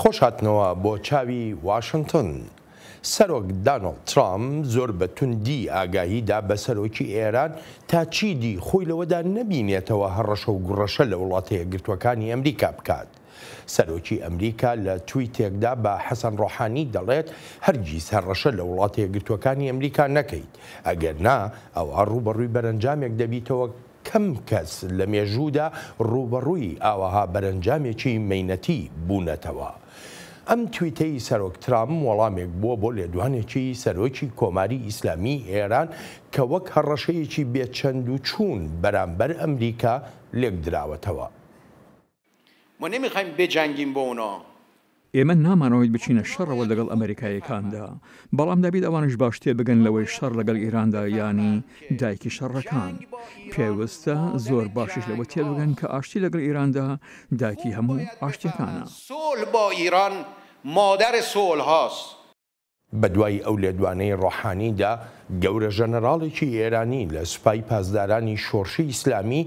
خۆش هاتنەوە بۆ چاوی واشنتن. سەرۆک دانۆڵد ترامپ زۆر بە توندی ئاگاهی دا بە سەرۆکی ئێران تا چیدی خۆی لەوەدا نەبینێتەوە هەڕەشە و گوڕەشە لە وڵاتە یەکگرتووەکانی ئەمریکا بکات. سەرۆکی ئەمریکا لە تویتێکدا بە حەسەن ڕۆحانی دەڵێت هەرگیز هەڕەشە لە وڵاتە یەکگرتووەکانی ئەمریکا نەکەیت، ئەگەر نا ئەوا ڕووبەڕووی بەرەنجامێک دەبیتەوە کەم کەس لە مێژوودا ڕووبەڕووی ئاوەها بەرەنجامێکی مەینەتی بوونەتەوە. ئەم تویتەی سەرۆک ترامپ وەڵامێک بووە بۆ لێدوانێکی سەرۆکی کۆماری ئیسلامیی ئێران کە وەک هەڕەشەیەکی بێ چەند و چوون بەرامبەر ئەمریکا لێکدراوەتەوە. ما نمیخوایم بجنگیم با اونا. ئێمە نامانەوێت بچینە شەڕەوە لەگەڵ ئەمەریکاییەکاندا، بەڵام دەبێت ئەوانیش باش تێبگەن لەوەی شەڕ لەگەڵ ئیراندا یانی دایکی شەڕەکان. پێوستە زۆر باشیش لەوە تێبگەن کە ئاشتی لەگەڵ ئیراندا دایکی هەموو ئاشتیەکانە. صلح با ایران مادر صلحهاست. بەدوای ئەو لێدوانەی ڕۆحانیدا، گەورە ژەنەراڵێکی ئێرانی لە سوپای پاسدارانی شۆڕشی ئیسلامی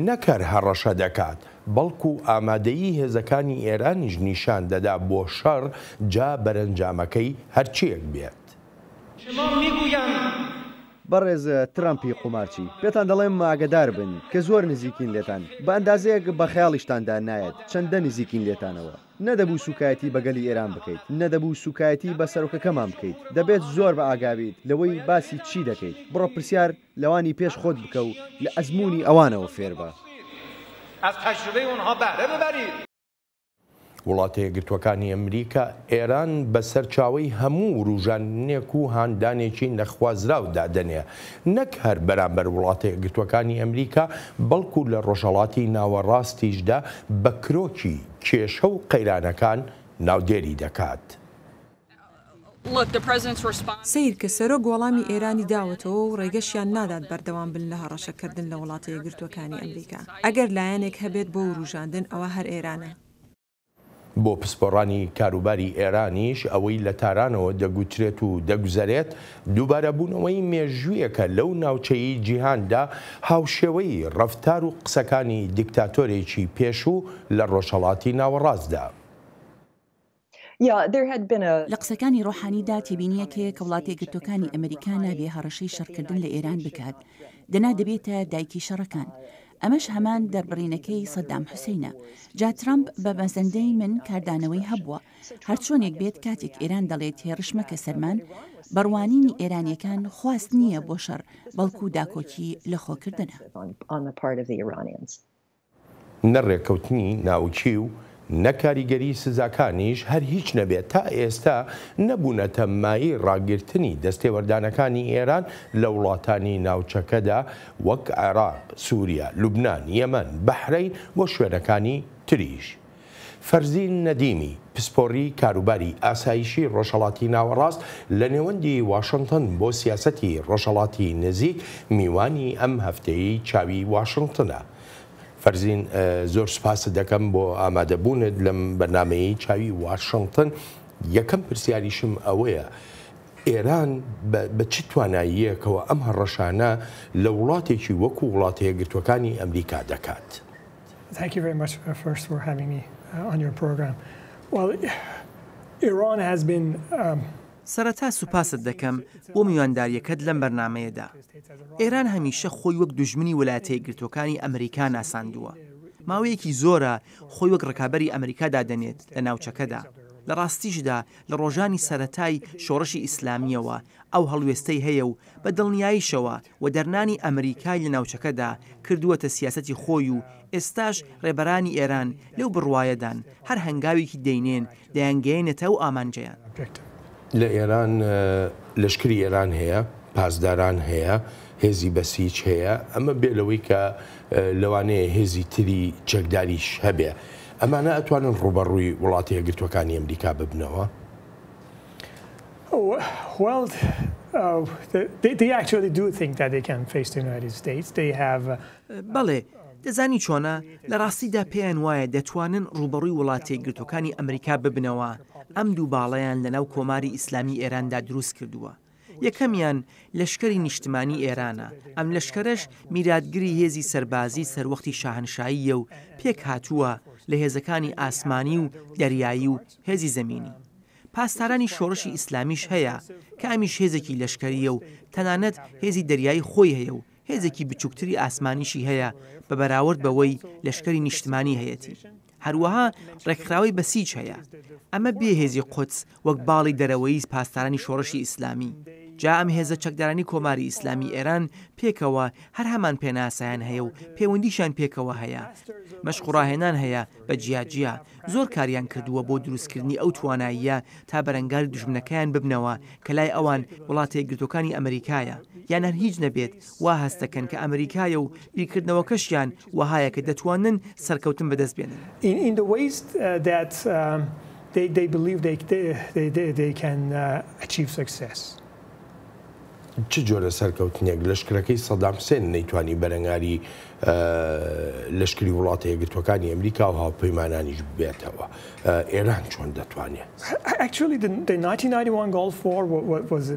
نەک هەر هەڕەشە دەکات، بەڵکو ئامادەیی هێزەکانی ئێرانیش نیشان دەدا بۆ شەڕ، جا بەرەنجامەکەی هەرچییەک بێت. بەڕێز ترەمپی قومارچی، پێتان دەڵێم ئاگەدار بن کە زۆر نزیکین لێتان، بە ئەندازەیەک بە خەیاڵیشتاندا نایەت چەندە نزیکین لێتانەوە. نەدەبوو سووکایەتی بە گەلی ئێران بکەیت، نەدەبوو سووکایەتی بە سەرۆکەکەمان بکەیت، دەبێت زۆر بە ئاگا بیت لەوەی باسی چی دەکەیت، بڕۆ پرسیار لەوانی پێش خۆت بکە و لە ئەزموونی ئەوانەوە فێربە. از تجربه اونها بهره ببرید. وڵاتە یەکگرتووەکانی ئەمریکا ئێران بە سەرچاوەی هەموو وروژاندنێک و هاندانێکی نەخوازراو دادەنێ، نەک هەر بەرامبەر وڵاتە یەکگرتووەکانی ئەمریکا، بەڵکو لە ڕۆژهەڵاتی ناوەڕاستیشدا بە کرۆکی کێشە و قەیرانەکان ناودێری دەکات. سەیرکە، سەرۆک وەڵامی ئێرانی داوەتەوە و ڕێگەشیان نادات بەردەوام بن لە هەڕەشەکردن لە وڵاتە یەکگرتووەکانی ئەمریکا. ئەگەر لایەنێک هەبێت بۆ وروژاندن ئەوە هەر ئێرانە. بۆ پسپۆڕانی کاروباری ئێرانیش ئەوەی لە تارانەوە دەگوترێت و دەگوزەرێت، دووبارەبوونەوەی مێژوویەکە لەو ناوچەی جیهاندا هاوشێوەی ڕەفتار و قسەکانی دیکتاتۆرێکی پێشوو لە ڕۆژهەڵاتی ناوەڕاستدا. لە قسەکانی ڕۆحانیدا تێبینییەک هەیە کە وڵاتە یەکگرتووەکانی ئەمریکا نابێ هەڕەشەی شەڕکردن لە ئێران بکات، دەنا دەبێتە دایکی شەڕەکان. ئەمەش هەمان دەربڕینەکەی سەدام حوسەینە. جا ترەمپ بە مەزەندەی من کاردانەوەی هەبووە. هەرچۆنێک بێت کاتێک ئێران دەڵێت هێڕش مەکە سەرمان، بە ڕوانینی ئێرانییەکان خواست نییە بۆ شەڕ، بەڵکو داکۆکی لە خۆکردنە. نە ڕێککەوتنی ناوکی و نە کاریگەری سزاکانیش هەر هیچ نەبێت تا ئێستا نەبوونەتە مایەی ڕاگرتنی دەستێوەردانەکانی ئێران لە وڵاتانی ناوچەکەدا وەک عێراق، سوریا، لوبنان، یەمەن، بەحرەین و شوێنەکانی تریش. فەرزین نەدیمی، پسپۆڕی کاروباری ئاسایشی ڕۆژهەڵاتی ناوەڕاست لە نێوەندی واشنتن بۆ سیاسەتی ڕۆژهەڵاتی نزیک، میوانی ئەم هەفتەیەی چاوی واشنتنە. فەرزین زۆر سوپاست دەکەم بۆ ئامادەبوونت لەم بەرنامەیەی چاوی واشنتن. یەکەم پرسیاریشم ئەوەیە ئێران بە چ تواناییەکەوە ئەم هەڕەشانە لە وڵاتێکی وەکو وڵاتە یەکگرتووەکانی ئەمریکا دەکات؟ Thank you very much first for having me on your program. Well, Iran has been سەرەتا سوپاست دەکەم بۆ میواندارییەکەت لەم بەرنامەیەدا. ئێران هەمیشە خۆی وەک دوژمنی ولایەتە یەکگرتووەکانی ئەمریکا ناساندووە. ماوەیەکی زۆرە خۆی وەک ڕکابەری ئەمریکا دادەنێت لە ناوچەکەدا. لە ڕاستیشدا لە ڕۆژانی سەرەتای شۆڕشی ئیسلامییەوە ئەو هەڵوێستەی هەیە و بە دڵنیاییشەوە وەدەرنانی ئەمریکای لە ناوچەکەدا کردووەتە سیاسەتی خۆی و ئێستاش ڕێبەرانی ئێران لەو بڕوایەدان هەر هەنگاوێکی دەینێن دەیانگەیەنێتە ئەو ئامانجەیان. لە ئێران لەشکری ئێران هەیە، پاسداران هەیە، هێزی بەسیج هەیە، ئەمە بێ لەوەی کە لەوانەیە هێزی تری چەکداریش هەبێ، ئەمانە ئەتوانن ڕووبەڕووی وڵاتە یەکگرتووەکانی ئەمریکا ببنەوە؟ بەڵێ، دەزانی چۆنە، لە ڕاستیدا پێیان وایە دەتوانن ڕووبەڕووی وڵاتەیەکگرتووەکانی ئەمریکا ببنەوە، ئەم دوو باڵەیان لەناو کۆماری ئیسلامی ئێراندا دروست کردووە. یەکەمیان لەشکری نیشتمانی ئێرانە، ئەم لەشکەرەش میراتگری هێزی سەربازی سەروەختی شاهەنشاییە و پێکهاتووە لە هێزەکانی ئاسمانی و دەریایی و هێزی زەمینی. پاسدارانی شۆڕشی ئیسلامیش هەیە کە ئەمیش هێزێکی لەشکەرییە و تەنانەت هێزی دەریایی خۆی هەیە و هێزێکی بچووکتری ئاسمانیشی هەیە بە بەراورد بەوەی لەشکری نیشتمانی هەیەتی. هەروەها ڕێکخراوەی بەسیج هەیە. ئەمە بێ هێزی قودس وەک باڵی دەرەوەیی پاسدارانی شۆڕشی ئیسلامی. جا ئەم هێزە چەکدارانی کۆماری ئیسلامی ئێران پێکەوە هەر هەمان پێناسەیان هەیە و پەیوەندیشیان پێکەوە هەیە. مەشق و ڕاهێنان هەیە بە جیا جیا. زۆر کاریان کردووە بۆ دروستکردنی ئەو تواناییە تا بەرەنگاری دوژمنەکەیان ببنەوە کە لای ئەوان وڵاتەیەکگرتووەکانی ئەمریکایە یان هەر هیچ نەبێت وا هەست دەکەن کە ئەمریکایە و بیرکردنەوەکەشیان وەهایە کە دەتوانن سەرکەوتن بەدەست بێنن. In the ways that they believe they can achieve success. چ جۆرە سەرکەوتنێک؟ لەشکرەکەی سەدام حسێن نەیتوانی بەرەنگاری لەشکری وڵاتە یەکگرتووەکانی ئەمریکا و هاوپەیمانانیش ببێتەوە، ئێران چۆن دەتوانێ؟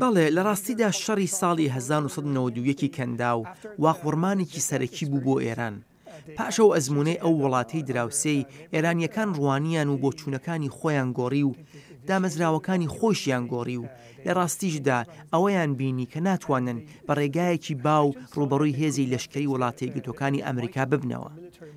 بەڵێ، لە ڕاستیدا شەڕی ساڵی 1991 ی کەنداو واقوڕمانێکی سەرەکی بوو بۆ ئێران. پاش ئەو ئەزموونەی ئەو وڵاتەی دراوسێی، ئێرانییەکان ڕوانیان و بۆچوونەکانی خۆیان گۆڕی و دامەزراوەکانی خۆیشیان گۆڕی و لە ڕاستیشدا ئەوەیان بینی کە ناتوانن بە ڕێگایەکی باو ڕووبەڕووی هێزی لەشکری وڵاتەیەکگرتووەکانی ئەمریکا ببنەوە.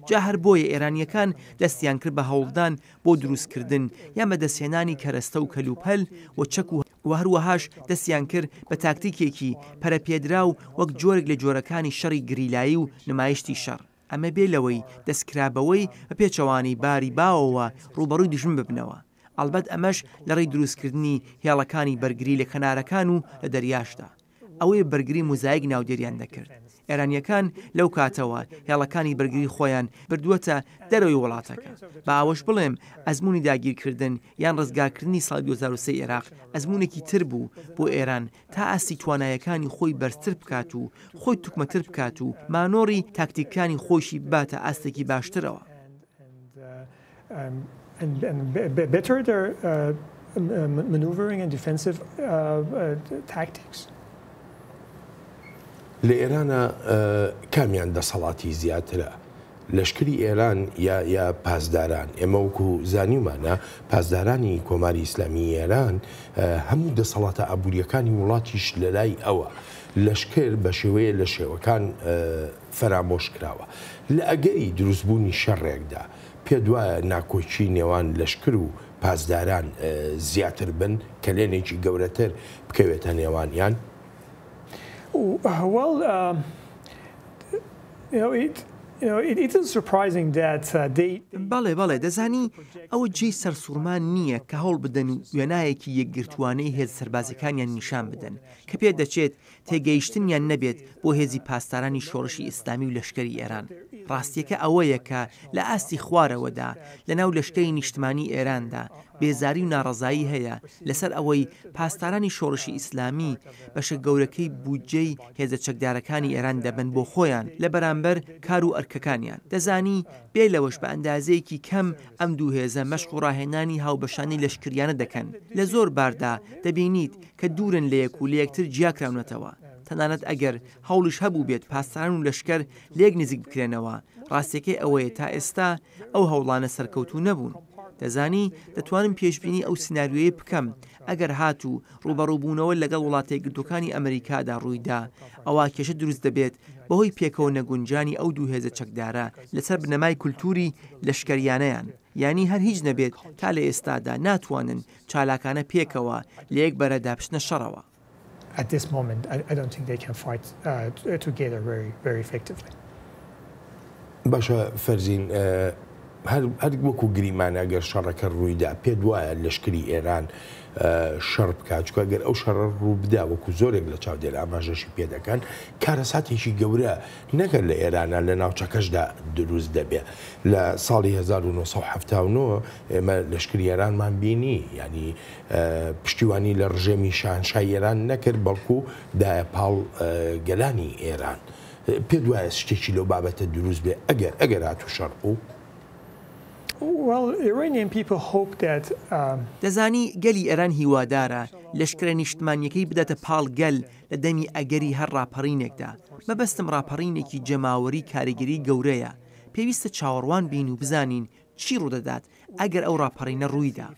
جا هەر بۆیە ئێرانییەکان دەستیان کرد بە هەوڵدان بۆ دروستکردن یان بەدەستهێنانی کەرەستە و کەلوپەل و چەک و و هەروەهاش دەستیان کرد بە تاکتیکێکی پەرەپێدراو وەک جۆرێک لە جۆرەکانی شەڕی گریلایی و نمایشتی شەڕ، ئەمە بێ لەوەی دەستکرا بەوەی بە پێچەوانەی باری باوەوە ڕووبەڕووی دوژمن ببنەوە، ئەڵبەت ئەمەش لەڕێی دروستکردنی هێڵەکانی بەرگری لە کەنارەکان و لە دەریاشدا. ئەوەی بە بەرگری موزایک ناودێریان دەکرد. ئێرانییەکان لەو کاتەوە هێڵەکانی بەرگری خۆیان بردووەتە دەرەوەی وڵاتەکە. با ئەوەش بڵێم ئەزموونی داگیرکردن یان ڕزگارکردنی ساڵی 2003 ئێراق ئەزموونێکی تر بوو بۆ ئێران تا ئاستی توانایەکانی خۆی بەرزتر بکات و خۆی توکمەتر بکات و مانۆڕی تاکتیککانی خۆیشی بباتە ئاستێکی باشترەوە. better their maneuvering and defensive tactics. لە ئێرانا کامیان دەسەڵاتی زیاترە لەشکری ئێران یا یا پاسداران؟ ئێمە وەکو زانیومانە پاسدارانی کۆماری ئیسلامی ئێران هەموو دەسەڵاتە ئابووریەکانی وڵاتیش لەلای ئەوە لەشکر بە شێوەیە لە شێوەکان فەرامۆش کراوە. لە ئەگەری دروستبوونی شەڕێکدا پێت وایە ناکۆکی نێوان لەشکر و پاسداران زیاتر بن، کەلێنێکی گەورەتر بکەوێتە نێوانیان؟ بەڵێ، بەڵێ، دەزانی، ئەوە جێی سەرسوڕمان نییە کە هەوڵ بدەن و وێنایەکی یەکگرتووانەی هێزە سەربازییەکانیان نیشان بدەن، کە پێدەچێت تێگەیشتنیان نەبێت بۆ هێزی پاسدارانی شۆڕشی ئیسلامی و لەشکری ئێران. ڕاستییەکە ئەوەیە کە لە ئاستی خوارەوەدا، لەناو لەشکری نیشتمانی ئێراندا، بێزاری و ناڕەزایی هەیە لەسەر ئەوەی پاسدارانی شۆڕشی ئیسلامی بەشە گەورەکەی بودجەی هێزە چەکدارەکانی ئێران دەبەن بۆ خۆیان لە بەرامبەر کار و ئەرکەکانیان. دەزانی، بێ لەوەش بە ئەندازەیەکی کەم ئەم دوو هێزە مەشق و ڕاهێنانی هاوبەشانەی لەشکریانە دەکەن. لە زۆر باردا دەبینیت کە دوورن لەیەک و لەیەکتر جیاکراونەتەوە، تەنانەت ئەگەر هەوڵیش هەبووبێت پاسداران و لەشکەر لەیەک نزیک بکرێنەوە، ڕاستیەکەی ئەوەیە تا ئێستا ئەو هەوڵانە سەرکەوتوو نەبوون. دەزانی، دەتوانم پێشبینی ئەو سیناریۆیە بکەم ئەگەر هاتوو ڕووبەڕووبوونەوە لەگەڵ وڵاتەیەکگرتووەکانی ئەمریکادا ڕوویدا، ئەوا کێشە دروست دەبێت بەهۆی پێکەوە نەگونجانی ئەو دوو هێزە چەکدارە لەسەر بنەمای کولتووری لەشکەریانەیان. یانی هەر هیچ نەبێت تا لە ئێستادا ناتوانن چالاکانە پێکەوە لە یەک بەرەدا بچنە شەڕەوە. At this moment I don't think they can fight together very very effectively. باشە فەرزین هەر هەر وەکو گریمانە گەر شەڕەکە ڕوویدا پێت وایە لەشکری ئێران شەڕ بکات چونکە گەر ئەو شەڕە ڕووبدا وەکو زۆرێک لە چاودێر ئاماژەشی پێ دەکەن کارەساتێکی گەورە نەگەر لە ئێرانە لە ناوچەکەشدا دروست دەبێ. لە ساڵی 1979 ئێمە لەشکری ئێرانمان بینی یانی پشتیوانی لە ڕژێمی شاهنشای ئێران نەکرد بەڵکو دایە پاڵ گەلانی ئێران. پێت وایە شتێکی لەو بابەتە دروست بێ ئەگەر ئەگەر هاتوو شەڕ بوو؟ Well, Iranian people hope that دەزانی گەلی ئێران هیوادارە. لەشکرە نیشتمانییەکەی بداتە پاڵ گەل لە دەمی ئەگەری هەر ڕاپەڕینێکدا، مەبەستم ڕاپەڕینێکی جەماوەری کاریگەری گەورەیە، پێویستە چاوەڕوان بین و بزانین چی ڕوودەدات ئەگەر ئەو ڕاپەڕینە ڕوویدا.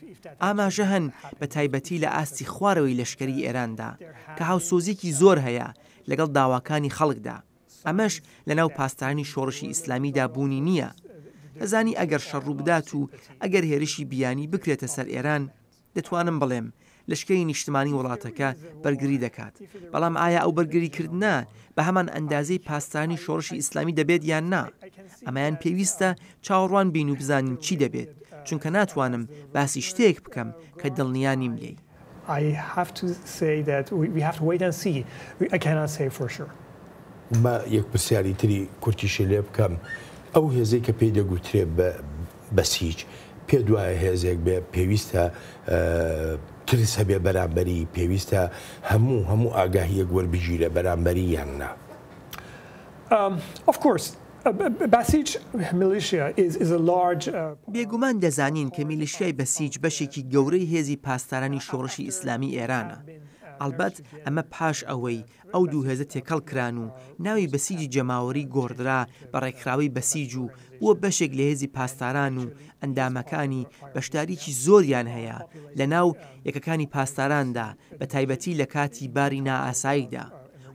ئاماژە هەن بە تایبەتی لە ئاستی خوارەوەی لەشکری ئێراندا کە هاوسۆزییەکی زۆر هەیە لەگەڵ داواکانی خەڵکدا، ئەمەش لەناو پاسدارانی شۆڕشی ئیسلامیدا بوونی نییە. دەزانی ئەگەر شەڕ ڕووبدات و ئەگەر هێرشی بیانی بکرێتە سەر ئێران، دەتوانم بڵێم لەشکری نیشتمانی وڵاتەکە بەرگری دەکات، بەڵام ئایا ئەو بەرگریکردنە بە هەمان ئەندازەی پاسدارانی شۆڕشی ئیسلامی دەبێت یان نا؟ ئەمەیان پێویستە چاوەڕوان بین و بزانین چی دەبێت، چونکە ناتوانم باسی شتێک بکەم کە دڵنیا نیم لێی. I have to say that we have to wait and see. I cannot say for sure. با یەک پرسیاری تری کورتیشی لێ بکەم، ئەو هێزەی کە پێی دەگوترێ بە بەسیج، پێت وایە هێزێک بێ پێویستە ترس هەبێ بەرامبەری، پێویستە هەموو هەموو ئاگاهییەک وەربگیرێ بەرامبەری یان نا؟ Of course, Basij militia is is a large. بێگومان دەزانین کە میلیشیای بەسیج بەشێکی گەورەی هێزی پاسدارانی شۆڕشی ئیسلامی ئێرانە. ئەڵبەت ئەمە پاش ئەوەی ئەو دوو هێزە تێکەڵ کران و ناوی بەسیجی جەماوەری گۆڕدرا بە ڕێکخراوەی بەسیج و بووە بەشێک لە هێزی پاسداران و ئەندامەکانی بەشداریی زۆریان هەیە لە ناو یەکەکانی پاسداراندا بە تایبەتی لە کاتی باری نائاساییدا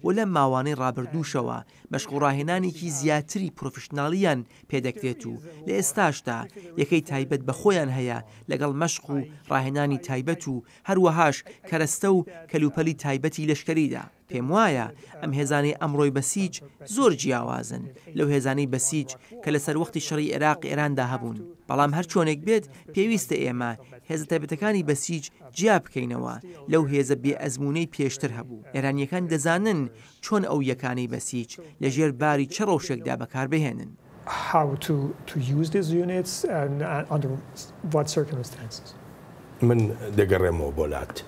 و لەم ماوانەی ڕابردووشەوە مەشق و ڕاهێنانێکی زیاتری پرۆفیشناڵیان پێدەکرێت و لە ئێستاشدا یەکەی تایبەت بە خۆیان هەیە لەگەڵ مەشق و ڕاهێنانی تایبەت و هەروەهاش کەرەستە و کەلوپەلی تایبەتی لەشکەریدا. پێموایە ئەم هێزانەی ئەمڕۆی بەسیج زۆر جیاوازن لەو هێزانەی بەسیج کە لە سەروەختی شەڕی ئێراق ئێراندا هەبوون. بەڵام هەرچۆنێک بێت پێویستە ئێمە هێزە تایبەتەکانی بەسیج جیا بکەینەوە لەو هێزە بێ ئەزموونەی پێشتر هەبوو. ئێرانییەکان دەزانن چۆن ئەو یەکانەی بەسیج لە ژێر باری چ ڕەوشێکدا بەکاربهێنن. How to to use these units and under what circumstances. من دەگەڕێمەوە بۆ لات.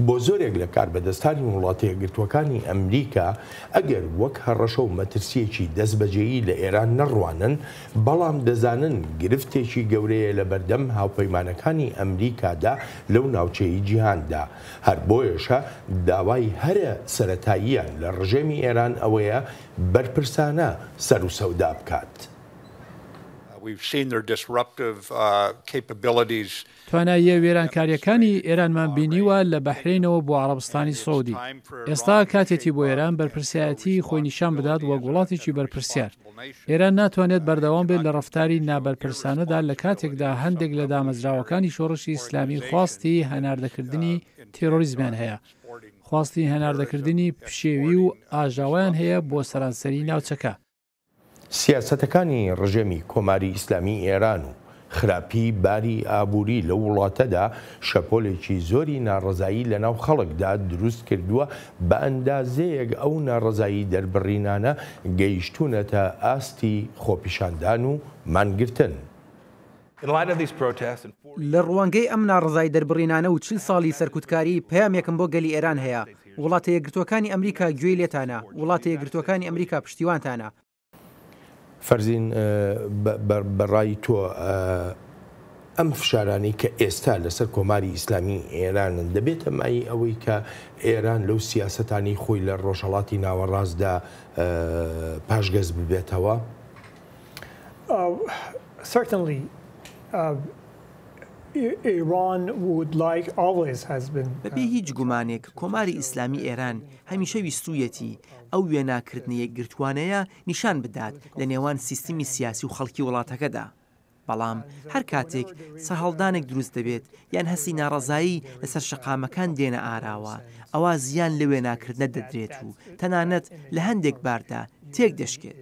بۆ زۆرێک لە کاربەدەستانی وڵاتە یەکگرتووەکانی ئەمریکا ئەگەر وەک هەڕەشە و مەترسییەکی دەستبەجێی لە ئێران نەڕوانن، بەڵام دەزانن گرفتێکی گەورەیە لەبەردەم هاوپەیمانەکانی ئەمریکادا لەو ناوچەی جیهاندا. هەر بۆیەشە داوای هەرە سەرەتاییان لە ڕژێمی ئێران ئەوەیە بەرپرسانە سەروسەودا بکات. تواناییە وێرانکارییەکانی ئێرانمان بینیوە لە بەحرەینەوە بۆ عەڕەبستانی سعودی. ئێستا کاتێتی بۆ ئێران بەرپرسیایەتیی خۆی نیشان بدات وەک وڵاتێکی بەرپرسیار. ئێران ناتوانێت بەردەوام بێت لە ڕەفتاری نابەرپرسانەدا لە کاتێکدا هەندێک لە دامەزراوەکانی شۆڕشی ئیسلامی خواستی هەناردەکردنی تێرۆریزمیان هەیە، خواستی هەناردەکردنی پشێوی و ئاژاوەیان هەیە بۆ سەرانسەری ناوچەکە. سیاسەتەکانی ڕژێمی کۆماری ئیسلامیی ئێران و خراپیی باری ئابووری لەو وڵاتەدا شەپۆلێکی زۆری ناڕەزایی لەناو خەڵکدا دروست کردووە، بە ئەندازەیەک ئەو ناڕەزایی دەربڕینانە گەیشتوونەتە ئاستی خۆپیشاندان و مانگرتن. لە ڕوانگەی ئەم ناڕەزایی دەربڕینانە و 40 ساڵی سەرکوتکاری، پەیامێکم بۆ گەلی ئێران هەیە، وڵاتە یەکگرتووەکانی ئەمریکا گوێی لێتانە، وڵاتە یەکگرتووەکانی ئەمریکا پشتیوانتانە. فەرزین، بە ڕای تۆ ئەم فشارانەی کە ئێستا لەسەر کۆماری ئیسلامیی ئێرانن، دەبێتە مایەی ئەوەی کە ئێران لەو سیاسەتانەی خۆی لە ڕۆژهەڵاتی ناوەڕاستدا پاشگەز ببێتەوە؟ بەبێ هیچ گومانێک کۆماری ئیسلامی ئێران هەمیشە ویستوویەتی ئەو وێناکردنە یەکگرتووانەیە نیشان بدات لە نێوان سیستمی سیاسی و خەڵکی وڵاتەکەدا. بەڵام هەر کاتێک سەرهەڵدانێک دروست دەبێت یان هەستی ناڕەزایی لەسەر شەقامەکان دێنە ئاراوە، ئەوا زیان لەو وێناکردنە دەدرێت و تەنانەت لە هەندێک باردا تێکدەشکێت.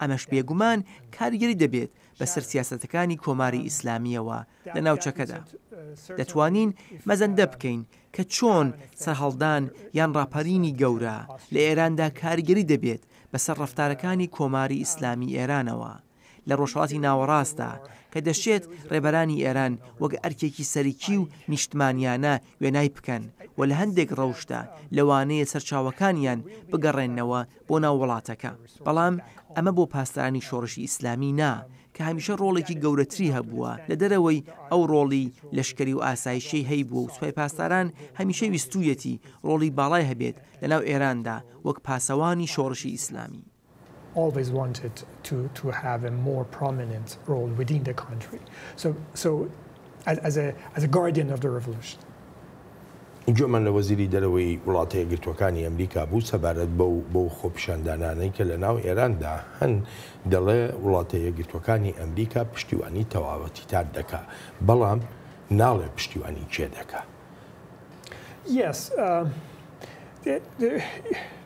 ئەمەش بێگومان کاریگەری دەبێت بەسەر سیاسەتەکانی کۆماری ئیسلامییەوە لە ناوچەکەدا. دەتوانین مەزەندە بکەین کە چۆن سەرهەڵدان یان ڕاپەرینی گەورە لە ئێراندا کاریگەری دەبێت بەسەر ڕەفتارەکانی کۆماری ئیسلامی ئێرانەوە لە ڕۆژهەڵاتی ناوەڕاستدا کە دەشێت ڕێبەرانی ئێران وەک ئەرکێکی سەرەکی و نیشتمانیانە وێنای بکەن و لە هەندێک ڕەوشدا لەوانەیە سەرچاوەکانیان بگەڕێننەوە بۆ ناو وڵاتەکە. بەڵام ئەمە بۆ پاسدارانی شۆڕشی ئیسلامی نا. کە هەمیشە ڕۆڵێکی گەورەتری هەبووە لە دەرەوەی ئەو ڕۆڵی لەشکەری و ئاسایشیەی هەیبووە و سوپای پاسداران هەمیشە ویستوویەتی ڕۆڵی باڵای هەبێت لەناو ئێراندا وەک پاسەوانی شۆڕشی ئیسلامی. always wanted to to have a more prominent role within the country so so as as a as a guardian of the revolution. گوێمان لە وەزیری دەرەوەی وڵاتە یەکگرتووەکانی ئەمریکا بوو سەبارەت بەو بەو خۆپیشاندانانەی کە لە ناو ئێراندا هەن دەڵێ وڵاتە یەکگرتووەکانی ئەمریکا پشتیوانی تەواوەتیتان دەکا بەڵام ناڵێ پشتیوانی کێ دەکا. Yes, the, the,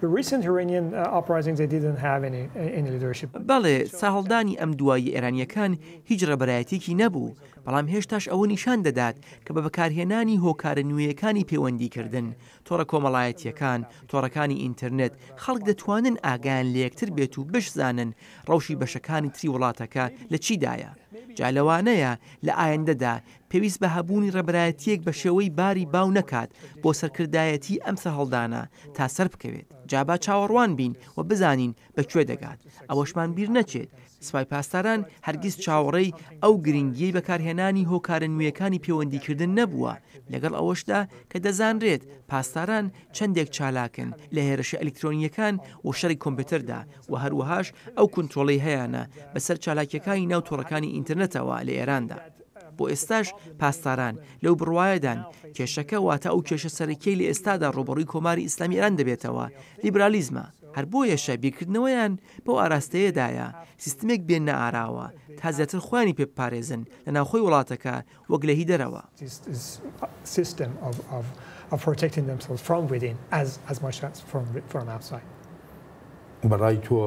the recent Iranian uprisings they didn't have any, any leadership. بەڵێ، ساهەڵدانی ئەم دواییە ئێرانییەکان هیچ ڕێبەرایەتییەکی نەبوو، بەڵام هێشتاش ئەوە نیشان دەدات کە بە بەکارهێنانی هۆکارە نوێیەکانی پەیوەندیکردن، تۆڕە کۆمەڵایەتییەکان، تۆڕەکانی ئینتەرنێت، خەڵک دەتوانن ئاگایان لە یەکتر بێت و بشزانن ڕەوشی بەشەکانی تری وڵاتەکە لە چیدایە. جا لەوانەیە لە ئایندەدا پێویست بە هەبوونی ڕێبەرایەتییەک بە شێوەی باری باو نەکات بۆ سەرکردایەتی ئەم سەرهەڵدانە تا سەربکەوێت. جا با چاوەڕوان بین و بزانین بە کوێ دەگات. ئەوەشمان بیر نەچێت سپای پاسداران هەرگیز چاوەڕێی ئەو گرنگییەی بەکارهێنانی هۆکارە نوێیەکانی پێوەندیکردن نەبووە، لەگەڵ ئەوەشدا کە دەزانرێت پاسداران چەندێک چالاکن لە هێرشە ئەلیکترۆنییەکان و شەڕی کۆمپیوتەردا و هەروەهاش ئەو کونترۆڵەی هەیانە بەسەر چالاکییەکانی ناو تۆڕەکانی ئینتەرنێتەوە لە ئێراندا. بۆ ئێستاش پاسداران لەو بڕوایەدان کێشەکە واتە ئەو کێشە سەرەکیەی لە ئێستادا ڕووبەڕووی کۆماری ئیسلامی ئێران دەبێتەوە لیبرالیزمە، هەر بۆیەشە بیرکردنەوەیان بەو ئاراستەیەدایە سیستمێک بێننە ئاراوە تا زیاتر خۆیانی پێ بپارێزن لە ناوخۆی وڵاتەکە وەک لە هی دەرەوە. بە ڕای تۆ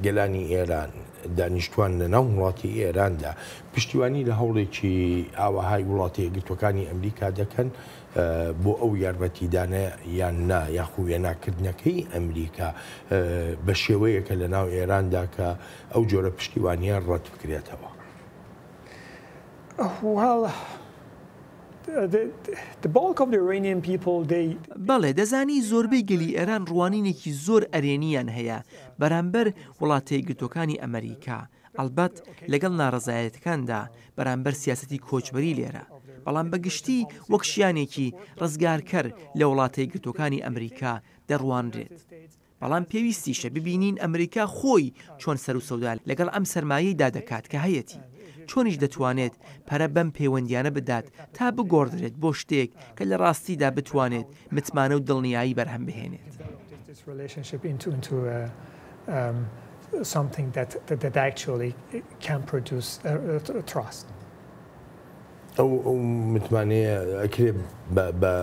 گەلانی ئێران، دانیشتوان لە ناو وڵاتی ئێراندا پشتیوانی لە هەوڵێکی ئاوەهای وڵاتە یەکگرتووەکانی ئەمریکا دەکەن بۆ ئەو یارمەتیدانە یان نا، یاخو وێناکردنەکەی ئەمریکا بە شێوەیەکە لە ناو ئێراندا کە ئەو جۆرە پشتیوانییە ڕەت بکرێتەوە؟ Well, The bulk of the Iranian people they. بەڵێ، دەزانی زۆربەی گەلی ئێران ڕوانینێکی زۆر ئەرێنییان هەیە بەرامبەر وڵاتەیەکگرتووەکانی ئەمەریکا، ئەڵبەت لەگەڵ ناڕەزایەتەکاندا بەرامبەر سیاسەتی کۆچبەری لێرە، بەڵام بە گشتی وەک شیانێکی ڕزگارکەر لە وڵاتەیەکگرتووەکانی ئەمریکا دەڕوانرێت. بەڵام پێویستیشە ببینین ئەمریکا خۆی چۆن سەروسەودا لەگەڵ ئەم سەرمایەیدا دەکات کە هەیەتی، چۆنیش دەتوانێت پەرە بەم پەیوەندییانە بدات تا بگۆڕدرێت بۆ شتێک کە لە ڕاستیدا بتوانێت متمانە و دڵنیایی بەرهەم بهێنێت. ئەو متمانەیە ئەکرێ بە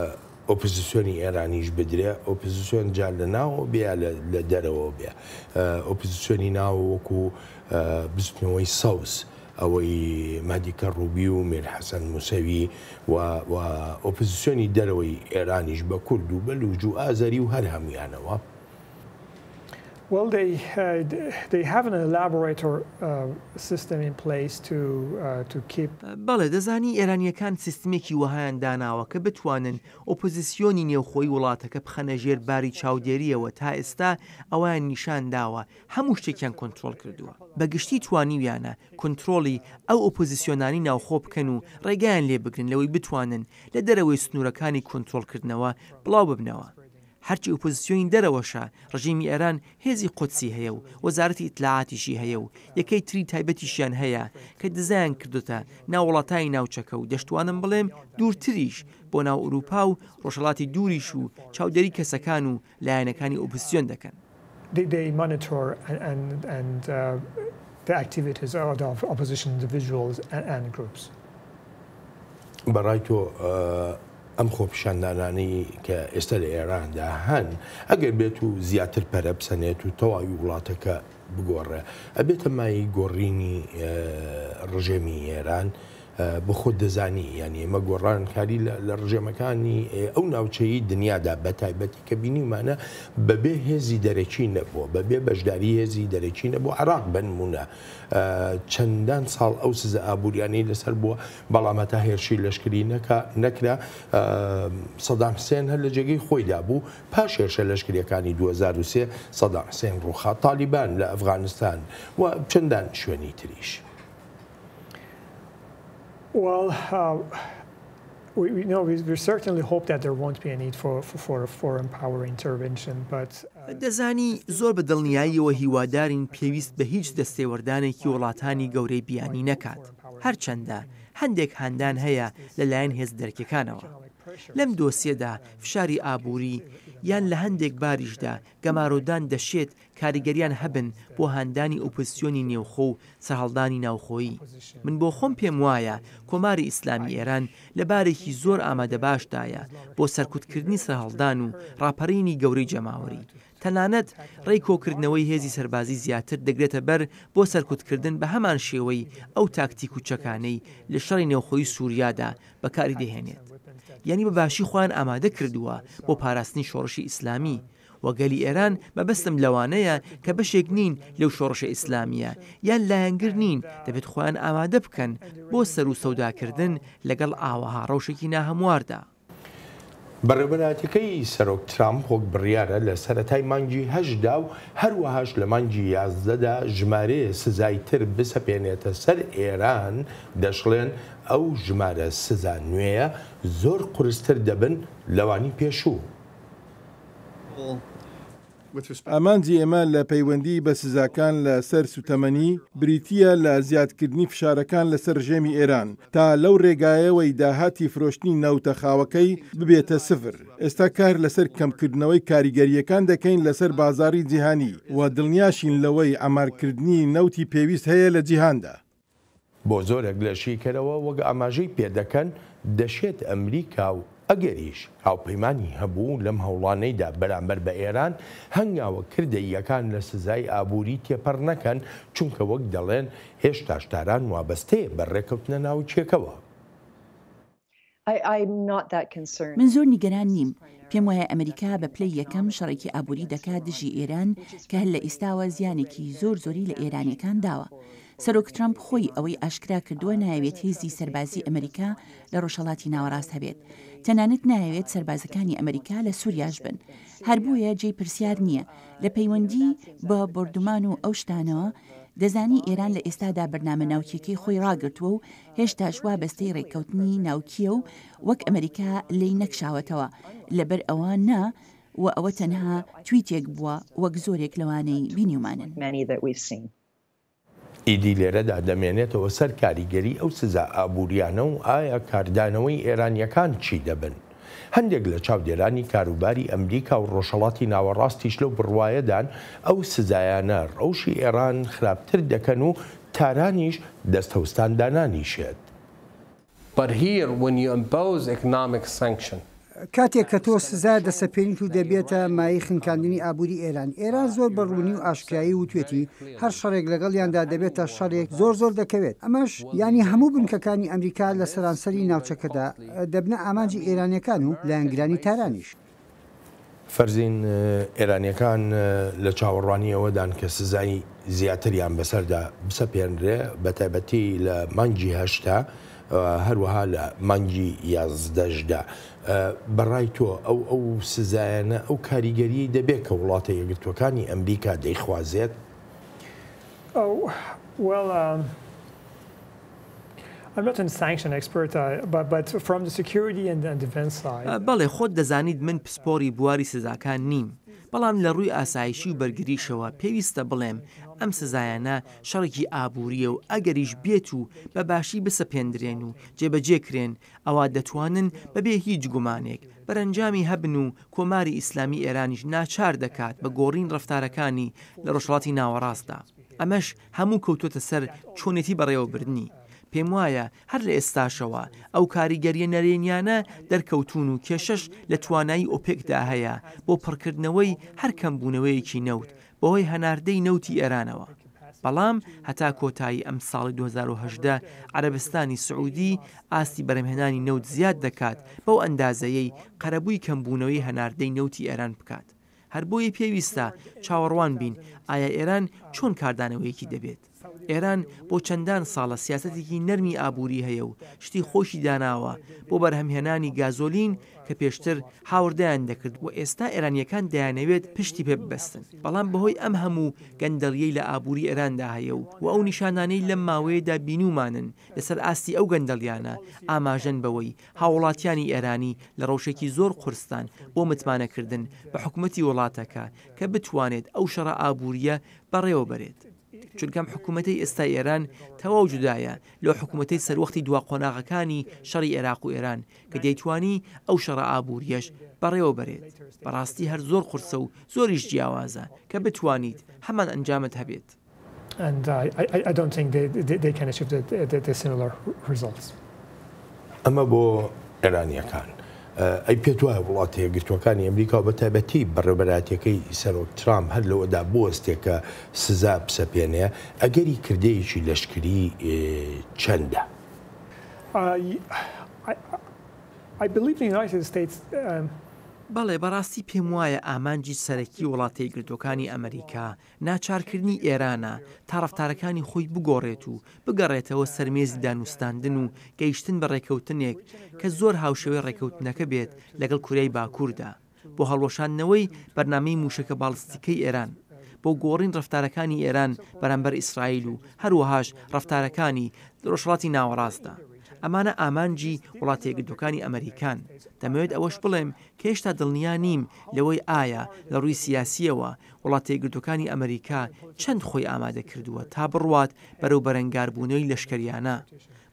ئۆپزسیۆنی ئێرانیش بدرێ، ئۆپزسیۆن جا لە ناوەوە بێ یا لە دەرەوە بێ، ئۆپزسیۆنی ناوە وەکو بزوتنەوەی سەوز، ئەوەی مەهدی کەڕوبی و میر حەسەن موسەوی و و ئۆپزسیۆنی دەرەوەی ئێرانیش بە کورد و بەلوج و ئازەری و هەر هەمویانەوە. Well, they, they have an elaborate system in place to, to keep. بەڵێ، دەزانی ئێرانییەکان سیستمێکی وەهایان داناوە کە بتوانن ئۆپۆزیسیۆنی نێوخۆی وڵاتەکە بخەنە ژێر باری چاودێرییەوە تا ئێستا ئەوەیان نیشان داوە هەموو شتێکیان کۆنترۆڵ کردووە. بە گشتی توانیویانە کۆنترۆڵی ئەو ئۆپۆزیسیۆنانەی ناوخۆ بکەن و ڕێگایان لێ بگرن لەوەی بتوانن لە دەرەوەی سنوورەکانی کۆنترۆڵکردنەوە بڵاو ببنەوە. هەرچی ئۆپۆزسیۆنی دەرەوەشە، ڕژیمی ئێران هێزی قودسی هەیە و وەزارەتی ئیتلاعاتیشی هەیە و یەکەی تری تایبەتیشیان هەیە کە دزەیان کردۆتە ناو وڵاتانی ناوچەکە و دەشتوانم بڵێم دوورتریش بۆ ناو ئورووپا و ڕۆژهەڵاتی دووریش و چاودێری کەسەکان و لایەنەکانی ئۆپزسیۆن دەکەن. They monitor and the activities of opposition individuals and groups. بە ڕای تۆ ئەم خۆپیشاندانانەی کە ئێستا لە ئێراندا هەن، ئەگەر بێت و زیاتر پەرە بسەنێت و تەواوی وڵاتەکە بگۆڕێ، ئەبێتە مایەی گۆڕینی ڕژێمی ئێران؟ بۆ خۆت دەزانی یانی ئێمە گۆڕانکاری لە ڕژێمەکانی ئەو ناوچەی دنیادا بە تایبەتی کە بینیومانە بەبێ هێزی دەرەکی نەبووە، بەبێ بەشداری هێزی دەرەکی نەبووە، عێراق بە نموونە چەندان ساڵ ئەو سزا ئابووریانەی لەسەر بووە، بەڵام هەتا هێرشی لەشکری نەکا نەکرا، سەدام حسێن هەر لە جێگەی خۆیدا بوو، پاش هێرشە لەشکرییەکانی 2003 سەدام حسێن ڕووخا، تالیبان لە ئەفغانستان و چەندان شوێنی تریش. دەزانی، زۆر بە دڵنیاییەوە هیوادارین پێویست بە هیچ دەستێوەردانێکی وڵاتانی گەورەی بیانی نەکات، هەرچەندە هەندێک هاندان هەیە لەلایەن هێزە دەرەکیەکانەوە. لەم دۆسیەدا فشاری ئابووری یان لە هەندێک باریشدا گەمارۆدان دەشێت کاریگەریان هەبن بۆ هاندانی ئۆپۆزسیۆنی نێوخۆ و سەرهەڵدانی ناوخۆیی. من بۆ خۆم پێم وایە کۆماری ئیسلامی ئێران لە بارێکی زۆر ئامادەباشدایە بۆ سەرکوتکردنی سەرهەڵدان و ڕاپەرینی گەورەی جەماوەری. تەنانەت ڕێی کۆکردنەوەی هێزی سەربازی زیاتر دەگرێتە بەر بۆ سەرکوتکردن بە هەمان شێوەی ئەو تاکتیک و چەکانەی لە شەڕی نێوخۆی سوریادا بەکاری دەهێنێت. یانی بە باشی خۆیان ئامادە کردووە بۆ پاراستنی شۆڕشی ئیسلامی و گەلی ئێران، مەبەستم لەوانەیە کە بەشێک نین لەو شۆڕشە ئیسلامییە یان لایەنگر نین، دەبێت خۆیان ئامادە بکەن بۆ سەروسەوداکردن لەگەڵ ئاوەها ڕەوشێکی ناهەمواردا. بەڕێوەبەرایەتیەکەی سەرۆک ترامپ وەک بڕیارە لە سەرەتای مانگی هەشتدا و هەروەهاش لە مانگی یازدەدا ژمارەیە سزای تر بسەپێنێتە سەر ئێران، دەشڵێن ئەو ژمارە سزا نوێیە زۆر قورستر دەبن لەوانی پێشوو. ئامانجی ئێمە لە پەیوەندی بە سزاکان لە سەر سوتەمەنی بریتییە لە زیادکردنی فشارەکان لەسەر رژێمی ئێران تا لەو رێگایەوەی داهاتی فرۆشتنی نەوتە خاوەکەی ببێتە سفر. ئێستا کار لەسەر کەمکردنەوەی کاریگەرییەکان دەکەین لەسەر بازاڕی جیهانی و دڵنیاشین لەوەی عەمارکردنی نەوتی پێویست هەیە لە جیهاندا. بۆ زۆرێک لە شیکەرەوە وەک ئاماژەی پێدەکەن، دەشێت ئەمریکا و ئەگەریش هاوپەیمانی هەبوو لەم هەوڵانەیدا بەرامبەر بە ئێران، هەنگاوە کردەییەکان لە سزای ئابووری تێپەڕ نەکەن، چونکە وەک دەڵێن هێشتاش تاران وابەستەیە بە ڕێکەوتنە ناوکییەکەوە. من زۆر نیگەران نیم. پێم وایە ئەمریکا بە پلەی یەکەم شەڕێکی ئابووری دەکات دژی ئێران کە هەر لە ئیستاوە زیانێکی زۆر زۆری لە ئێرانیەکان داوە. سەرۆک ترەمپ خۆی ئەوەی ئاشکرا کردووە نایەوێت هێزی سەربازی ئەمریکا لە ڕۆژهەڵاتی ناوەڕاست هەبێت. تەنانەت نایەوێت سەربازەکانی ئەمریکا لە سوریاش بن. هەر بۆیە جێی پرسیار نییە لە پەیوەندی بە بۆردومان و ئەو شتانەوە دەزانی ئێران لە ئێستادا بەرنامە ناوکیەکەی خۆی ڕاگرتووە و هێشتاش وابەستەی ڕێککەوتنی ناوکییە و وەک ئەمریکا لێی نەکشاوەتەوە، لەبەر ئەوە نا و ئەوە تەنها تویتێک بووە وەک زۆرێک لەوانەی بینیومانن. ئیدی لێرەدا دەمێنێتەوە سەر کاریگەری ئەو سزا ئابووریانە و ئایا کاردانەوەی ئێرانییەکان چی دەبن؟ هەندێک لە چاودێرانی کاروباری ئەمریکا و ڕۆژهەڵاتی ناوەڕاستیش لەو بڕوایەدان ئەو سزایانە ڕەوشی ئێڕان خراپتر دەکەن و تارانیش دەستەوستان دانانیشێت. But here when you impose economic sanction. کاتێک کە تۆ سزا دەسەپێنیت و دەبێتە مایەی خنکاندنی ئابووری ئێران، ئێران زۆر بە ڕوونی و ئاشکرایی وتوێتی هەر شەڕێک لەگەڵیاندا دەبێتە شەڕێک زۆر زۆر دەکەوێت، ئەمەش یانی هەموو بنکەکانی ئەمریکا لە سەرانسەری ناوچەکەدا دەبنە ئامانجی ئێرانیەکان و لایەنگرانی تارانیش. فەرزین، ئێرانیەکان لە چاوەڕوانی ئەوەدان کە سزای زیاتریان بەسەردا بسەپێنرێ، بەتایبەتی لە مانگی هەشتا، هەروەها لە مانگی یازدەشدا. بەڕای تۆ ئەو ئەو سزایانە ئەو کاریگەریەی دەبێت کە وڵاتە یەکگرتووەکانی ئەمریکا دەیخوازێت؟ بەڵێ خۆت دەزانیت من پسپۆری بواری سزاکان نیم، بەڵام لە ڕووی ئاسایشی و بەرگریشەوە پێویستە بڵێم ئەم سزایانە شەڕێکی ئابوورییە و ئەگەریش بێت و بە باشی بسەپێندرێن و جێبەجێکرێن ئەوا دەتوانن بەبێ هیچ گومانێک بەرەنجامی هەبن و کۆماری ئیسلامی ئێرانیش ناچار دەکات بە گۆڕین ڕەفتارەکانی لە ڕۆژهەڵاتی ناوەڕاستدا. ئەمەش هەموو کەوتۆتە سەر چۆنێتی بەڕێوەبردنی. پێموایە هەر لە ئێستاشەوە ئەو کاریگەرییە نەرێنیانە دەرکەوتوون و کێشەش لە توانایی ئۆپێکدا هەیە بۆ پڕکردنەوەی هەر کەمبوونەوەیەکی نەوت بەهۆی هەناردەی نەوتی ئێرانەوە. بەڵام هەتا کۆتایی ئەمساڵی 2018 عەرەبستانی سعودی ئاستی بەرهەمهێنانی نەوت زیاد دەکات بەو ئەندازەیەی قەرەبووی کەمبوونەوەی هەناردەی نەوتی ئێران بکات. هەر بۆیە پێویستە چاوەڕوان بین ئایا ئێران چۆن کاردانەوەیەکی دەبێت. ئێران بۆ چەندان ساڵە سیاسەتێکی نەرمی ئابووری هەیە و شتی خۆیشی داناوە بۆ بەرهەمهێنانی گازۆلین کە پێشتر هاوردەیان دەکرد و ئێستا ئێرانییەکان دەیانەوێت پشتی پێ ببەستن، بەڵام بەهۆی ئەم هەموو گەندەڵییەی لە ئابووری ئێراندا هەیە و ئەو نیشانانەی لەم ماوەیەدا بینیومانن لەسەر ئاستی ئەو گەندەڵیانە ئاماژەن بەوەی هاووڵاتیانی ئێرانی لە ڕەوشێکی زۆر قورسدان بۆ متمانەکردن بە حکومەتی وڵاتەکە کە بتوانێت ئەو شەڕە ئابوورییە بەڕێوەبەرێت. چونکە ئەم حکومەتەی ئێستای ئێران تەواو جودایە لەو حکومەتەی سەروەختی دوا قۆناغەکانی شەڕی ئێراق و ئێران کە دەیتوانی ئەو شەڕە ئابوورییەش بەڕێوە بەرێت. بەڕاستی هەر زۆر قورسە و زۆریش جیاوازە کە بتوانیت هەمان ئەنجامت هەبێت. ئەمە بۆ ئێرانییەکان. ئەی پێت وایە وڵاتە یەکگرتووەکانی ئەمریکا و بەتایبەتی بەڕێوەبەرایەتییەکەی سەرۆک ترامپ هەر لەوەدا بوەستێ کە سزا بسەپێنێ، ئەگەری کردەیەکی لەشکری چەندە؟ بەڵێ، بەڕاستی پێموایە ئامانجی سەرەکی وڵاتە یەکگرتووەکانی ئەمریکا ناچارکردنی ئێرانە تا ڕەفتارەکانی خۆی بگۆڕێت و بگەڕێتەوە سەر مێزی دانوستاندن و گەیشتن بە ڕێککەوتنێک کە زۆر هاوشێوەی ڕێککەوتنەکە بێت لەگەڵ کوریای باکووردا بۆ هەڵوەشاندنەوەی بەرنامەی مووشەکە باڵستیکەی ئێران، بۆ گۆڕین ڕەفتارەکانی ئێران بەرامبەر ئیسرائیل و هەروەهاش ڕەفتارەکانی لە ڕۆژهەڵاتی ناوەڕاستدا. ئەمانە ئامانجی وڵاتەیەکگرتووەکانی ئەمەریکان. دەمەوێت ئەوەش بڵێم کە هێشتا دڵنیا نیم لەوەی ئایا لە ڕووی سیاسییەوە وڵاتەیەکگرتووەکانی ئەمەریکا چەند خۆی ئامادە کردووە تا بڕوات بەرەو بەرەنگاربوونەوەی لەشکەریانە،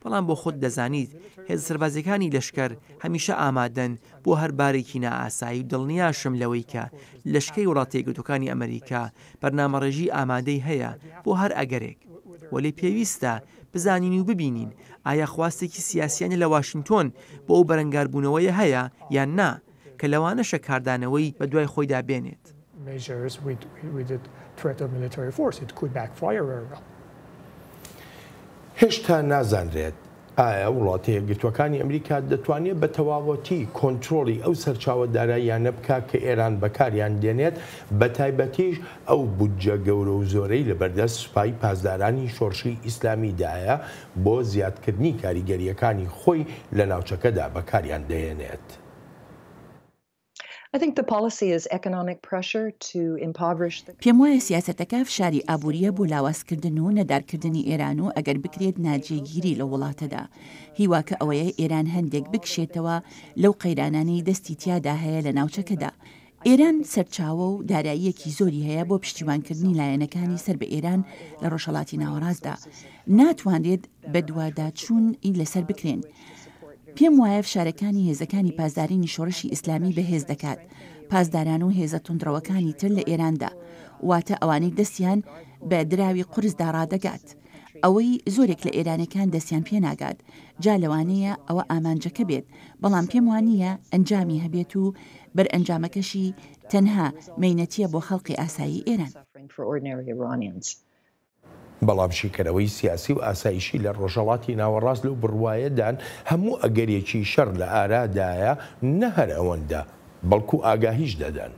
بەڵام بۆ خۆت دەزانیت هێزە سەربازیەکانی لەشکەر هەمیشە ئامادەن بۆ هەر بارێکی نائاسایی و دڵنیاشم لەوەی کە لەشکەری وڵاتەیەکگرتووەکانی ئەمەریکا بەرنامەڕێژی ئامادەی هەیە بۆ هەر ئەگەرێک. وەلێ پێویستە بزانین و ببینین ئایا خواستێکی سیاسیانە لە واشینتۆن بۆ ئەو بەرەنگاربوونەوەیە هەیە یان نا، کە لەوانەشە کاردانەوەی بەدوای خۆیدا بێنێت. هێشتا نازانرێت ئایا وڵاتە یەکگرتووەکانی ئەمریکا دەتوانێت بە تەواوەتی کۆنترۆڵی ئەو سەرچاوە داراییانە بکات کە ئێران بەکاریان دێنێت، بەتایبەتیش ئەو بودجە گەورە و زۆرەی لەبەردەست سوپای پاسدارانی شۆڕشی ئیسلامیدایە بۆ زیادکردنی کاریگەرییەکانی خۆی لە ناوچەکەدا بەکاریان دەهێنێت. پێموایە سیاسەتەکە فشاری ئابوورییە بۆ لاوازکردن و نەدارکردنی ئێران و ئەگەر بکرێت ناجێگیری لەو وڵاتەدا. هیواکە ئەوەیە ئێران هەندێک بکشێتەوە لەو قەیرانانەی دەستی تیادا هەیە لە ناوچەکەدا. ئێران سەرچاوە و داراییەکی زۆری هەیە بۆ پشتیوانکردنی لایەنەکانی سەر بە ئێران لە ڕۆژهەڵاتی ناوەڕاستدا. ناتوانرێت بەدواداچوون ی لەسەر بکرێن. پێم وایە فشارەکانی هێزەکانی پاسدارینی شۆڕشی ئیسلامی بەهێز دەکات، پاسداران و هێزە توندڕەوەکانی تر لە ئێراندا، واتە ئەوانەی دەستیان بە دراوی قورسدا ڕادەگات، ئەوەی زۆرێک لە ئێرانیەکان دەستیان پێ ناگات، جا لەوانەیە ئەوە ئامانجەکە بێت، بەڵام پێم وانییە ئەنجامی هەبێت و بەرئەنجامەکەشی تەنها مەینەتییە بۆ خەڵقی ئاسایی ئێران. بەڵام شیکەرەوەی سیاسی و ئاسایشی لە ڕۆژهەڵاتی ناوەڕاست لەو بڕوایەدان هەموو ئەگەرێکی شەڕ لە ئارادایە، نە هەر ئەوەندە، بەڵکو ئاگاهیش دەدەن.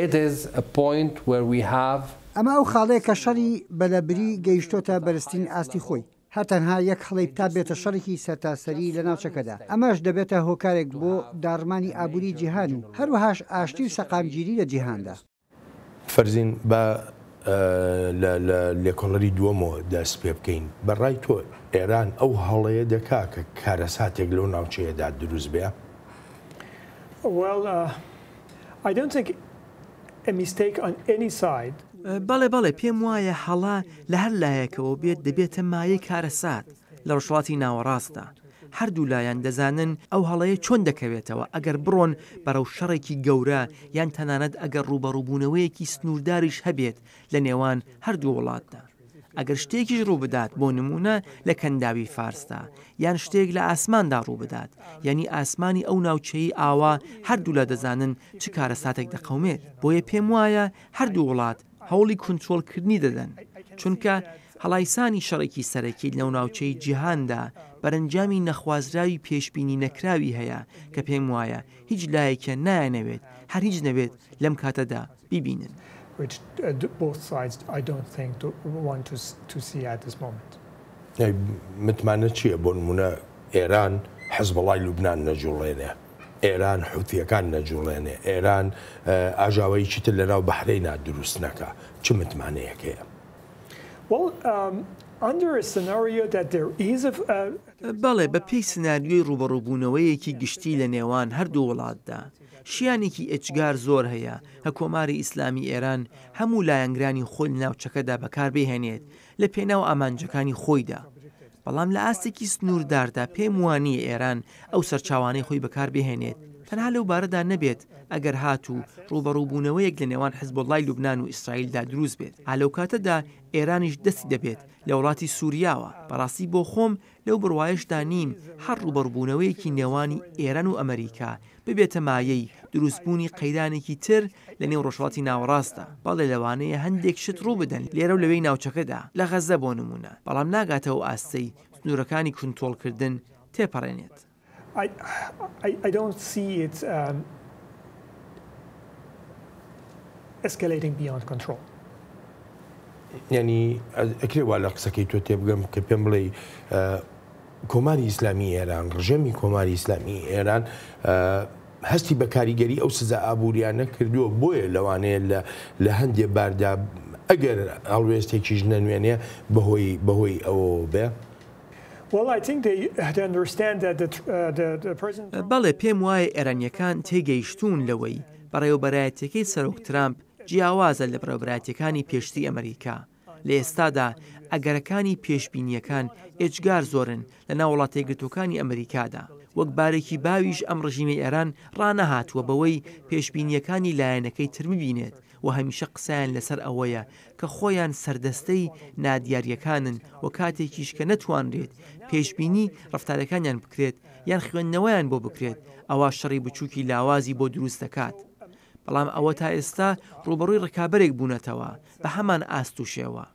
It is a point where we have. ئەمە ئەو خاڵەیە کە شەڕی بە لەبری گەیشتۆتە بەرزترین ئاستی خۆی. هەر تەنها یەک هەڵەی تا بێتە شەڕێکی سەرتاسەری لە ناوچەکەدا، ئەمەش دەبێتە هۆکارێک بۆ داڕمانی ئابووری جیهان و هەروەهاش ئاشتی و سەقامگیری لە جیهاندا. فەرزین با لە لە لێکۆڵەری دووەمەوە دەست پێ بکەین. بە ڕای تۆ ئێران ئەو هەڵەیە دەکا کە کارەساتێک لەو ناوچەیەدا دروست بێ؟ Well, I don't think a mistake on any side. بەڵێ بەڵێ پێم وایە هەڵە لە هەر لایەکەوە بێت دەبێتە مایەی کارەسات لە ڕۆژهەڵاتی ناوەڕاستدا. هەردوولایان دەزانن ئەو هەڵەیە چۆن دەکەوێتەوە ئەگەر بڕۆن بەرەو شەڕێکی گەورە یان تەنانەت ئەگەر ڕووبەڕووبوونەوەیەکی سنوورداریش هەبێت لە نێوان هەردوو وڵاتدا. ئەگەر شتێکیش ڕووبدات بۆ نموونە لە کەنداوی فارسدا یان شتێک لە ئاسماندا ڕووبدات یانی ئاسمانی ئەو ناوچەیەی ئاوا هەردوولا دەزانن چ کارەساتێک دەقەومێت بۆیە پێموایە هەردوو وڵات هەوڵی کونترۆڵکردنی دەدەن، چونکە هەڵایسانی شەڕێکی سەرەکی لەو ناوچەی جیهاندا بەرەنجامی نەخوازراوی پێشبینی نەکراوی هەیە کە پێم وایە هیچ لایەکیان نایانەوێت هەر هیچ نەبێت لەم کاتەدا بیبینن. which both sides I don't think want to see at this moment. متمانە چییە؟ بۆ نموونە ئێران حزبوڵای لوبنان نەجوڵێنێ، ئێران حوتییەکان نەجوڵێنێ، ئێران ئاژاوەیەکی تر لەناو بەحرەینا دروست نەکا، چ متمانەیەک هەیە؟ بەڵێ، بە پێی سناریۆی ڕووبەڕووبوونەوەیەکی گشتی لە نێوان هەردوو وڵاتدا، شیانێکی ئێجگار زۆر هەیە کە کۆماری ئیسلامی ئێران هەموو لایەنگرانی خۆی لە ناوچەکەدا بەکار بهێنێت لە پێناو ئامانجەکانی خۆیدا. بەڵام لە ئاستێکی سنوورداردا پێم وانییە ئێران ئەو سەرچاوانەی خۆی بەکار بهێنێت، تەنها لەو بارەدا نەبێت ئەگەر هاتوو ڕووبەڕووبوونەوەیەک لە نێوان حزبوڵڵای لوبنان و ئیسرائیلدا دروست بێت، ئا لەو کاتەدا ئێرانیش دەستی دەبێت لە وڵاتی سووریاوە، بەڕاستی بۆ خۆم لەو بڕوایەشدا نیم هەر ڕووبەڕووبوونەوەیەکی نێوانی ئێران و ئەمەریکا ببێتە مایەی دروستبوونی قەیرانێکی تر لە نێو ڕۆژهەڵاتی ناوەڕاستدا، بەڵێ لەوانەیە هەندێک شت ڕووبدەن لێرە و لەوێی ناوچەکەدا، لە غەززە بۆ نموونە، بەڵام ناگاتە ئەو ئاستەی سنوورەکانی کونتۆڵکردن تێپەڕێنێت. I don't see it escalating beyond control. یانی ئەکرێ وا لە قسەکەی تۆ تێبگەم کە پێم بڵێی کۆماری ئیسلامی ئێران، ڕژێمی کۆماری ئیسلامی ئێران هەستی بە کاریگەری ئەو سزا ئابووریانە کردووە، بۆیە لەوانەیە لە لە هەندێ باردا ئەگەر هەڵوێستێکیش نەنوێنێ بەهۆی بەهۆی ئەوەوە بێ؟ بەڵێ، پێم وایە ئێرانییەکان تێگەیشتوون لەوەی بەڕێوەبەرایەتییەکەی سەرۆک ترامپ جیاوازە لە بەڕێوەبەرایەتییەکانی پێشتری ئەمەریکا. لە ئێستادا ئەگەرەکانی پێشبینییەکان ئێجگار زۆرن لە ناو وڵاتەیەکگرتووەکانی ئەمریکادا. وەک بارێکی باویش ئەم ڕژیمەی ئێران ڕانەهاتووە بەوەی پێشبینییەکانی لایەنەکەی تر ببینێت و هەمیشە قسەیان لەسەر ئەوەیە کە خۆیان سەردەستەی نادیارییەکانن و کاتێکیش کە نەتوانرێت پێشبینی ڕەفتارەکانیان بکرێت یان خوێندنەوەیان بۆ بکرێت ئەوا شەڕی بچووکی لاوازی بۆ دروست دەکات. بەڵام ئەوە تا ئێستا ڕووبەڕووی ڕکابەرێک بوونەتەوە بە هەمان ئاست و شێوە.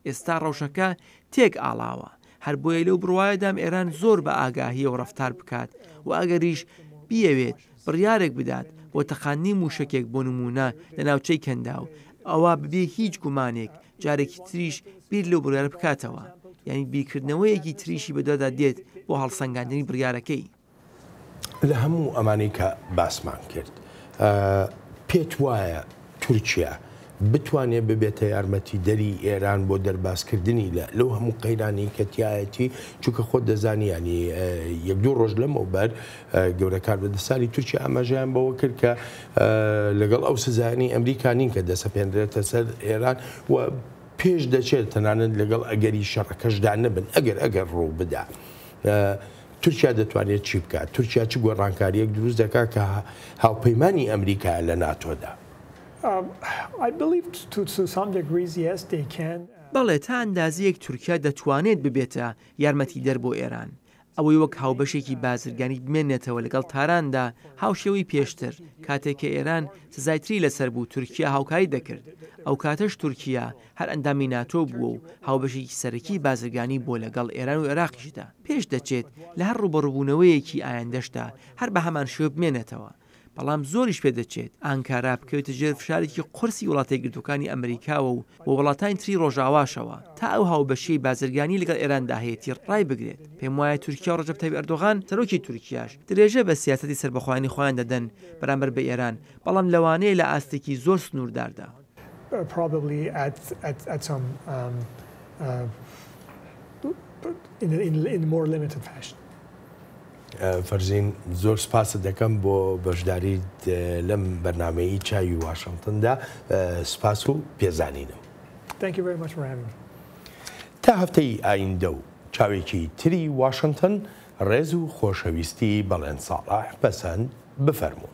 ئێستا ڕەوشەکە تێک ئاڵاوە، هەر بۆیە لەو بڕوایەدام ئێران زۆر بە ئاگاهییەوە ڕەفتار بکات و ئەگەریش بیەوێت بڕیارێک بدات بۆ تەقاندنی مووشەکێک بۆ نموونە لە ناوچەی کەنداو ئەوا بەبێ هیچ گومانێک جارێکی تریش بیر لەو بڕیارە بکاتەوە، یانی بیرکردنەوەیەکی تریشی بەدوادا دێت بۆ هەڵسەنگاندنی بڕیارەکەی. لە هەموو ئەمانەی کە باسمان کرد پێت وایە تورکیا بتوانێت ببێتە یارمەتیدەری ئێران بۆ دەربازکردنی لە لەو هەموو قەیرانی کە تایەتی چونکە خۆت دەزانی ینی یەک دوو ڕۆژ لەمەوبەر گەورە کاربەدەستانی تورکیا ئاماژەیان بەوە کرد کە لەگەڵ ئەو سزایانی ئەمریکا نین کە دەسەپێنرێتە سەر ئێران و پێش دەچێت تەنانەت لەگەڵ ئەگەری شەڕەکەشدا نەبن ئەگەر ئەگەر ڕوو بدا. تورکیا دەتوانێت چی بکات؟ تورکیا چ گۆڕانکارییەک دروست دەکات کە هاوپەیمانی ئەمریکایە لە ناتۆدا؟ بەڵێ، تا ئەندازەیەک تورکیا دەتوانێت ببێتە یارمەتیدەر بۆ ئێران. ئەوەی وەک هاوبەشێکی بازرگانی بمێنێتەوە لەگەڵ تاراندا هاوشێوەی پێشتر، کاتێک کە ئێران سزای تری لەسەر بوو تورکیا هاوکاری دەکرد. ئەوکاتەش تورکیا هەر ئەندامی ناتۆ بووە و هاوبەشێکی سەرەکی بازرگانی بووە لەگەڵ ئێران و عێراقیشدا. پێش دەچێت لە هەر ڕووبەڕووبوونەوەیەکی ئایندەشدا هەر بە هەمان شێوە بمێنێتەوە. بەڵام زۆریش پێدەچێت ئانکارا بکەوێتە ژێر فشارێکی قورسی وڵاتەیەکگرتووەکانی ئەمریکاوە و و وڵاتانی تری ڕۆژئاواشەوە تا ئەو هاوبەشیەی بازرگانی لەگەڵ ئێراندا هەیەتی ڕایبگرێت. پێموایە تورکیا و ڕەجەب تەیب ئەردۆغان سەرۆکی تورکیاش درێژە بە سیاسەتی سەربەخۆیانی خۆیان دەدەن بەرامبەر بە ئێران، بەڵام لەوانەیە لە ئاستێکی زۆر سنوورداردا. probably at at at some um, uh, in, in, in more limited fashion. فەرزین زۆر سپاست دەکەم بۆ بەشداریت لەم بەرنامەیی چاوی واشنگتندا سپاس و پێزانینم. Thank you very much for having me. تا هەفتەی ئایندە و چاوێکی تری واشنتن ڕێز و خۆشەویستی بەڵێن ساڵح پەسەند بفەرموون.